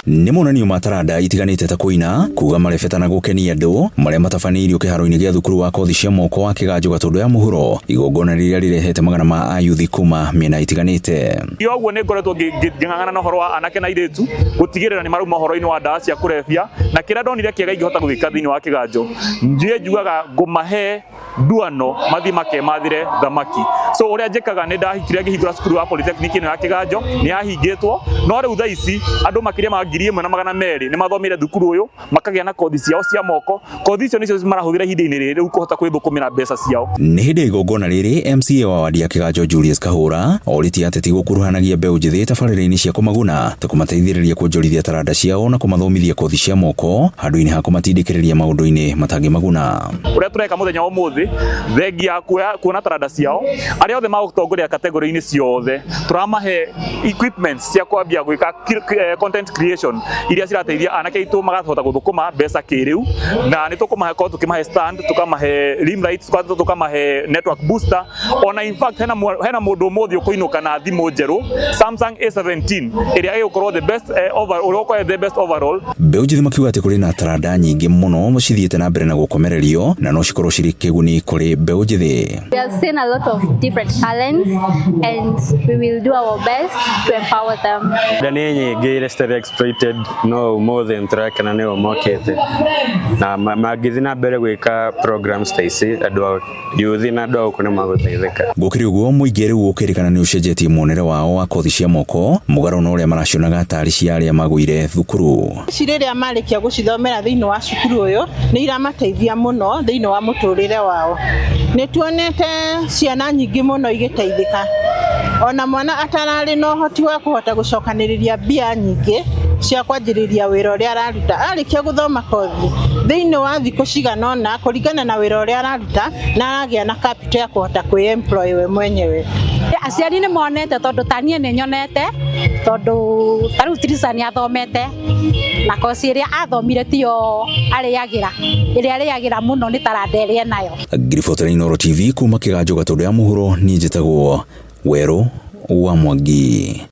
Nĩ monanio ma taranda itiganĩte ta kũina, kuga marebeta na gũkenia andũ, marĩa matabanĩirio kĩharo-inĩ gĩa thukuru wa kothi cia moko wa Kĩganjo Gatũndũ ya Mũhuro, igongona rĩrĩa rĩrehete magana ma ayuthi kuma mĩena itiganĩte. Ũguo nĩ ngoretwo ngĩng'ang'ana na ũhoro wa anake na airĩtu gũtigĩrĩra nĩ marauma ũhoro-inĩ wa ndawa cia kũrebia, na kĩrĩa ndonire kĩega ingĩhota gũgĩka thĩinĩ wa Kĩganjo, niĩ njugaga ngũmahe nduano mathiĩ makemathĩre thamaki. So ũrĩa njĩkaga nĩ ndahikire ngĩhingũra cukuru wa polytechnic ĩno ya Kĩganjo, nĩ yahingĩtwo, no rĩu thaa ici andũ makĩria ma 1200 nĩ mathomeire thukuru ũyũ, makagĩa na kothi ciao cia moko. Kothi icio nĩcio marahũthĩra ihinda-inĩ rĩrĩ rĩu kũhota kwĩthũkũmĩra mbeca ciao. Nĩ hĩndĩ ya igongona rĩrĩ, MCA wa wadi ya Kĩganjo Julius Kahũra orĩtie ateti gũkuruhanagia mbeũ njĩthĩ tabarĩra-inĩ cia kũmaguna ta kũmateithĩrĩria kuonjorithia taranda ciao na kũmathomithia kothi cia moko handũ-inĩ ha kũmatindĩkĩrĩria maũndũ-inĩ matangĩmaguna. Ũrĩa tũreka mũthenya wa ũmũthĩ, thengia ya kuona taranda ciao, arĩa othe magũtongoria kategori-inĩ ciothe, tũramahe equipment cia kwambia gwĩka content creation iria cirateithia anake aitũ makahota gũthũkũma mbeca kĩrĩu, na nĩ tũkũmahe korwo tũkĩmahe stand, tũkamahe rim light, tũkamahe network booster. Ona in fact hena mũndũ ũmũthĩ ũkũinũka na thimũ njerũ Samsung A17 ĩrĩa ĩgũkorwo the best over, ũrĩa ũkorwo the best overall. Mbeũ njĩthĩ makiuga atĩ kũrĩ na taranda nyingĩ mũno cithiĩte na mbere na gũkomererio na no cikorwo cirĩ kĩguni kũrĩ mbeũ njĩthĩ. We have seen a lot of different talents and we will do our best to empower them. Nĩ nyingĩ iria citarĩ exploited, no ũmũthĩ nĩtũrakena nĩo mokĩte na mangĩthiĩ na mbere gwĩka programs ta ici, andũ a youth na andũ a gũkũ nĩ magũteithĩka. Gũkĩrĩ ũguo, mũingĩ rĩu ũkĩrĩkana nĩ ũcenjetie muonere wao wa kothi cia moko, mũgarũ na ũrĩa maracionaga tarĩ cia arĩa magũire thukuru. Ici rĩrĩa marĩkia gũcithomera thĩinĩ wa cukuru ũyũ, nĩ iramateithia mũno thĩinĩ wa mũtũrĩre wao. Nĩ tuonete ciana nyingĩ mũno igĩteithĩka, ona mwana atararĩ na ũhoti wa kũhota gũcokanĩrĩria mbia nyingĩ cia kwanjĩrĩria wĩra ũrĩa araruta, arĩkia gũthoma kothi thĩinĩ wa thikũ cigana ũna kũringana na wĩra ũrĩa araruta, na aragĩa na capital ya kũhota kwĩ-employ we mwenyewe. Aciari nĩ monete, tondũ ta niĩ nĩ nyonete, tondũ ta rĩu Trisa nĩ athomete na koci ĩrĩa athomire tiyo arĩagĩra, ĩrĩa arĩagĩra mũno nĩ taranda ĩrĩa enayo. Ngiribotera Inooro TV kuma Kĩganjo Gatũndũ ya Mũhuro, niĩ njĩtagwo Werũ wa Mwangi.